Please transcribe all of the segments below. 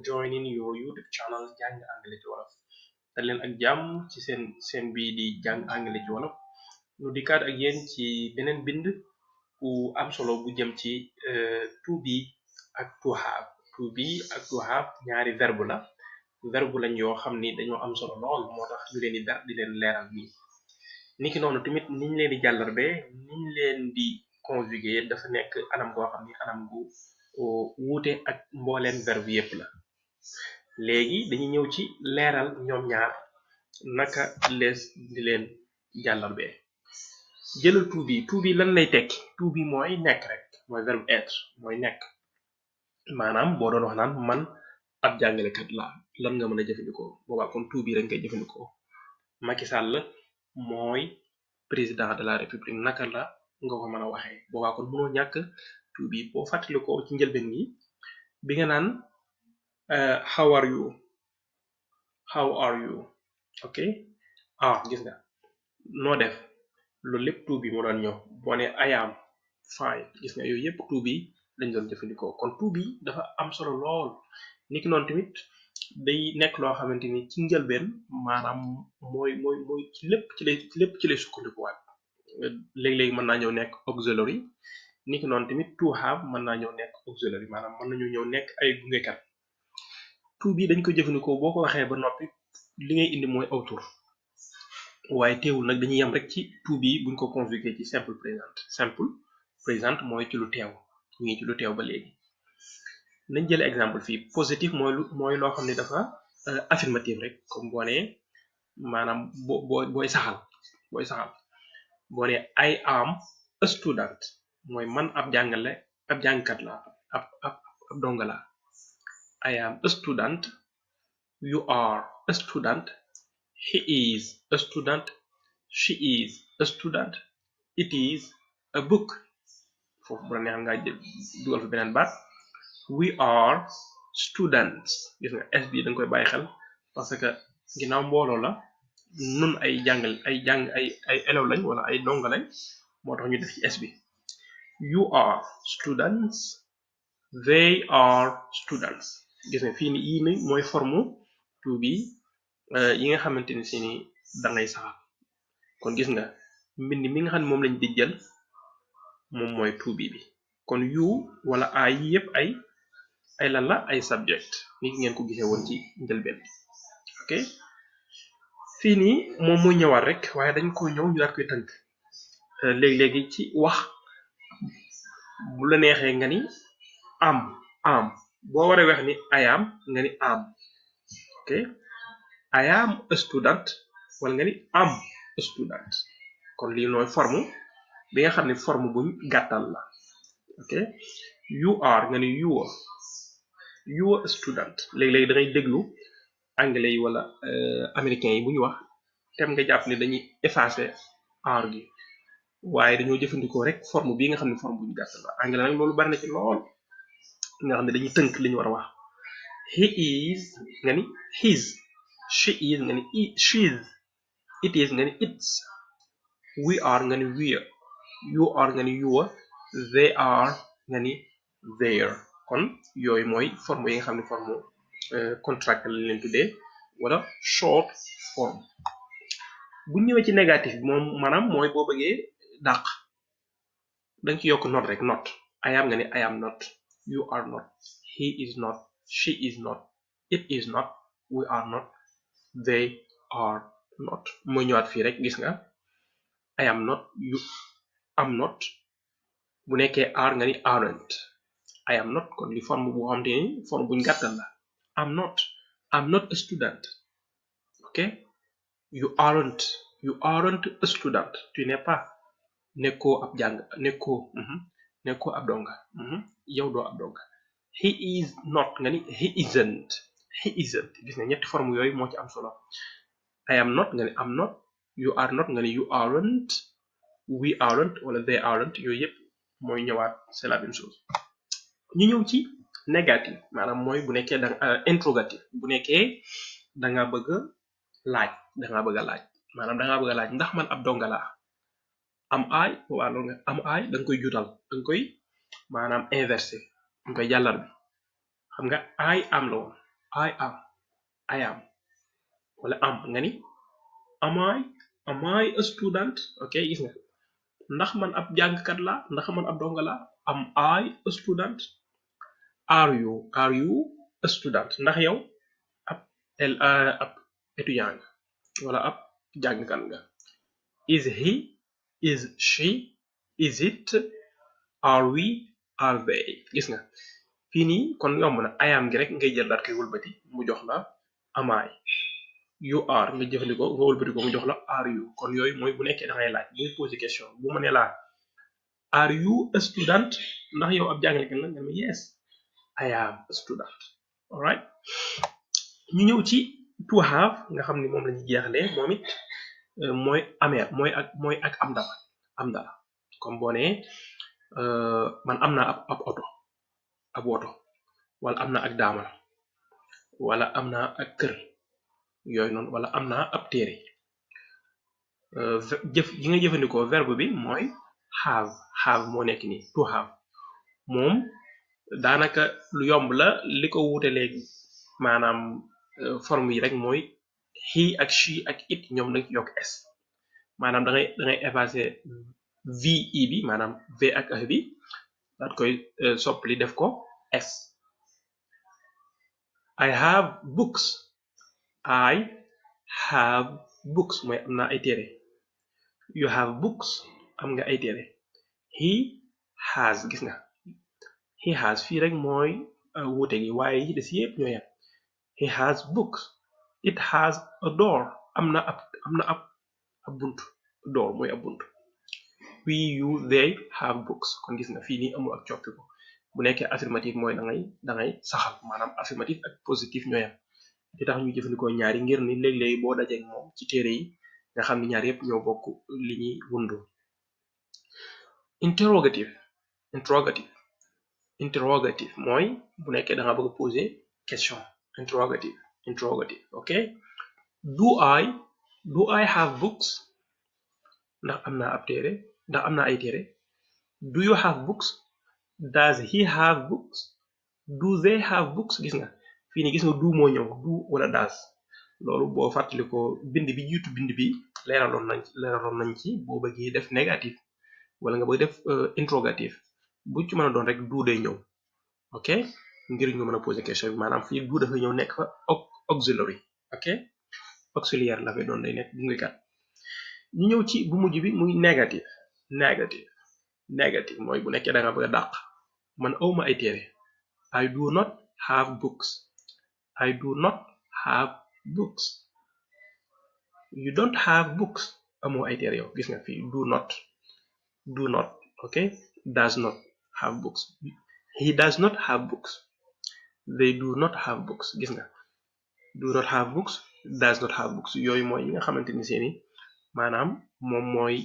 joining your YouTube channel Jàng Anglais ci Wolof. dal leen ak jàmm ci seen bii di Jàng Anglais ci Wolof. nu dikkaat ak yéen ci beneen bind bu am solo bu jëm ci to be ak to have. to be ak to have ñaari verbe lañ yoo xam ni dañoo am solo lool moo tax ñu leen di leen leeral nii. niki noonu tamit niñ leen di jàllarbe niñ leen di conjuguer dafa nekk anam goo xam ni anam gu wuute ak mbooleen verbe yépp la. léegi dañuy ñëw ci leeral ñoom ñaar naka lees di leen jàllarbe. jëlal to be lan lay tekki. to be mooy nekk rek, mooy verbe être, mooy nekk. maanaam boo doon wax naan man ab jàngalekat la lan nga mën a jëfandikoo boobaa kon to be rek ngay jëfandikoo. Macky Sall mooy président de la république naka la nga ko mën a waxee boobaa kon mënoo ñàkk to be. boo fàttalikoo ci njëlbeen gi bi nga naan how are you ok gis nga noo def loolu lépp to be moo doon ñëw. boo ne I am fine gis nga yooyu yëpp to be lañ doon jëfandikoo. kon to be dafa am solo lool. niki noonu tamit day nekk loo xamante ni ci njëlbeen maanaam mooy ci lépp ci lay sukkandikuwaat. léeg-léeg mën naa ñëw nekk auxiliary. niki noonu tamit to have mën naa ñëw nekk auxiliary, maanaam mën nañu ñëw nekk ay gungekat. to be dañ ko jëfandikoo boo ko waxee ba noppi li ngay indi mooy aw tur, waaye teewul nag dañuy yem rek ci to be buñ ko conjuguer ci simple présent mooy ci lu teew. ñu ngi ci lu teew ba léegi. nañ jël exemple fii positif mooy loo xam ne dafa affirmative rek, comme boo nee maanaam booy saxal boo nee I am a student mooy man ab jàngkat la ab donga la. I am a student, you are a student, he is a student, she is a student, it is a book. foofu bu la neex nga dugal fa beneen baat. We are students. gis nga s bi da nga koy bàyyi xel parce que ginnaaw mbooloo la nun ay élève lañ wala ay donga lañ moo tax ñu def ci s bi. You are students, they are students. gis nga fii ni yii ni mooy forme to be yi nga xamante ni si ni dangay saxal. kon gis nga mbind mi nga xam ne moom lañ di jël moom mooy to be bi. kon you wala ay yi yëpp ay lan la ay subject ni ngeen ko gisee woon ci njëlbeen. ok fii nii moom mooy ñëwaat rek waaye dañ ko ñëw ñu daat koy tënk. léegi ci wax bu la neexee nga ni am boo waree wax ni I am nga ni am. ok I am a student wala nga ni am a student. kon lii nooy forme bi nga xam ne forme buñ gàttal la. ok you are nga ni you are a student. léegi-léegi da ngay déglu anglais yi wala américains yi bu ñu wax tem nga jàpp ne dañuy effacer are gi waaye dañoo jëfandikoo rek forme bi nga xam ne forme buñ gàttal la. anglais nag loolu bari na ci lool nga xam ne dañuy tënk li ñu war a wax. he is nga ni his, she is nga ni she's, it is nga ni its, we are nga ni we're, you are nga ni your, they are nga ni their. kon yooyu mooy forme yi nga xam ne forme contract lañ leen tuddee wala short form. bu ñëwee ci négatif bi moom maanaam mooy boo bëggee dàq danga ci yokk not rek not. I am nga ni I am not, you are not, he is not, she is not, it is not, we are not, they are not. mooy ñëwaat fii rek gis nga I am not, you am not. bu nekkee are nga ni aren't. I am not kon li forme bu xamante ni forme buñ gàttal la. I'm not a student. ok you aren't a student. tu n'es pas nekkoo ab donga. yow doo ab donga. he is not nga ni he isn't. gis nga ñetti forme yooyu moo ci am solo. I am not nga ni am not, you are not nga ni you aren't, we aren't wala they aren't. yooyu yëpp mooy ñëwaat c'est la même chose. ñu ñëw ci négatif maanaam mooy bu nekkee interrogatif bu nekkee danga bëgg laaj maanaam danga bëgg laaj ndax man ab donga laa. am aay waa loolu nga am aay danga koy juutal danga koy maanaam inversé danga koy jàllar bi xam nga I am la woon I am wala am nga ni am I a student ok gis nga ndax man ab jàngkat la ndax man ab donga la am I a student are you a student ndax yow ab étudiant nga wala ab jàngkat nga is he is she is it are we are they gis nga fii nii kon yomb na I am gi rek ngay jël daat koy wëlbati mu jox la am I you are nga jëfandikoo nga wëlbati ko mu jox la are you kon yooyu mooy bu nekkee da ngay laaj buy poser question bu ma ne laa are you a student ndax yow ab jàngalekat la nga ne yes I am a student alright ñu ñëw ci to have nga xam ni moom lañu jeexlee moom it mooy amee mooy ak am dara comme boo nee man am naa ab oto ab woto wala am na ak daamal wala am na ak kër yooyu noonu wala am na ab téere jëf ji nga jëfandikoo verbe bi mooy have moo nekk nii to have moom daanaka lu yomb la li ko wuute léegi maanaam forme yi rek mooy he ak she ak it ñoom nag yokk s maanaam da ngay effacer ve bi maanaam v ak e bi daat koy soppali def ko s I have books mooy am naa ay téere you have books am nga ay téere he has gis nga he has fii rek mooy wuute gi waaye yi des yépp ñoo yem he has books it has a door am na ab bunt door mooy ab bunt we you they have books kon gis nga fii nii amul ak coppiku bu nekkee affirmative mooy da ngay saxal maanaam affirmative ak positif ñoo yem li tax ñu jëfandikoo ñaari ngir ni léeg-léeg boo dajeek moom ci téere yi nga xam ni ñaar yépp ñoo bokk li ñuy wundu interrogative mooy bu nekkee da nga bëgg a poser question interrogative ok do I have books ndax am naa ay téere do you have books does he have books do they have books gis nga fii nii gis nga do moo ñëw do wala does loolu boo fàttali ko bind bi jiitu bind bi leeraloon nañ ci boo bëggee def négatif wala nga bëgg def interrogative bu ci mën a doon rek do day ñëw ok ngir ñu mën a poser question bi maanaam fii do dafa ñëw nekk fa auxiliary ok auxiliaire la fay doon day nekk gungekat ñu ñëw ci bu mujj bi muy négative mooy bu nekkee da nga bëgg a dàq man awma ay téere I do not have books you don't have books amoo ay téere yow gis nga fii do not ok does not have books he does not have books they do not have books gis nga do not have books does not have books yooyu mooy yi nga xamante ni seeni maanaam moom mooy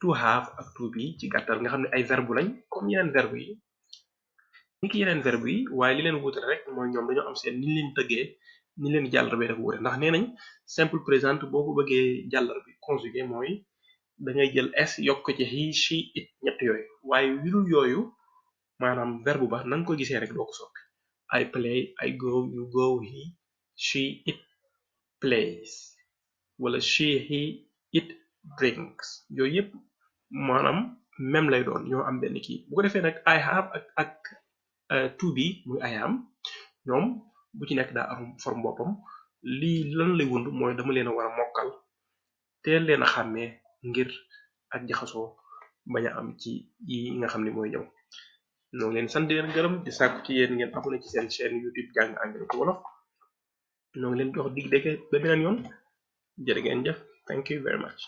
to have ak to be ci gàttal nga xam ne ay verbe lañ comme yeneen verbe yi waaye li leen wuute rek mooy ñoom dañoo am seen ni leen tëggee ni leen jàllar bi dafa wuute ndax nee nañ simple présent boo ko bëggee jàllar bi conjugué mooy da ngay jël s yokk ci he she it ñett yooyu waaye wirul yooyu maanaam verbe ba na nga ko gisee rek doo ko soppi I play I go you go he she it plays wala she he it drinks yooyu yëpp maanaam même lay doon ñoo am benn kii bu ko defee nag I have ak to be muy I am ñoom bu ci nekk daa am forme boppam lii lan lay wund mooy dama leen a war a mokkal teel leen a xàmmee ngir ak jaxasoo bañ a am ci yi nga xam ni mooy ñëw ñoo ngi leen sant leen gërëm di sàkku ci yéen ngeen abonné ci seen chaîne YouTube jàng anglais ci wolof ñoo ngi leen jox dig dégg ba beneen yoon jërë ngeen jëf thank you very much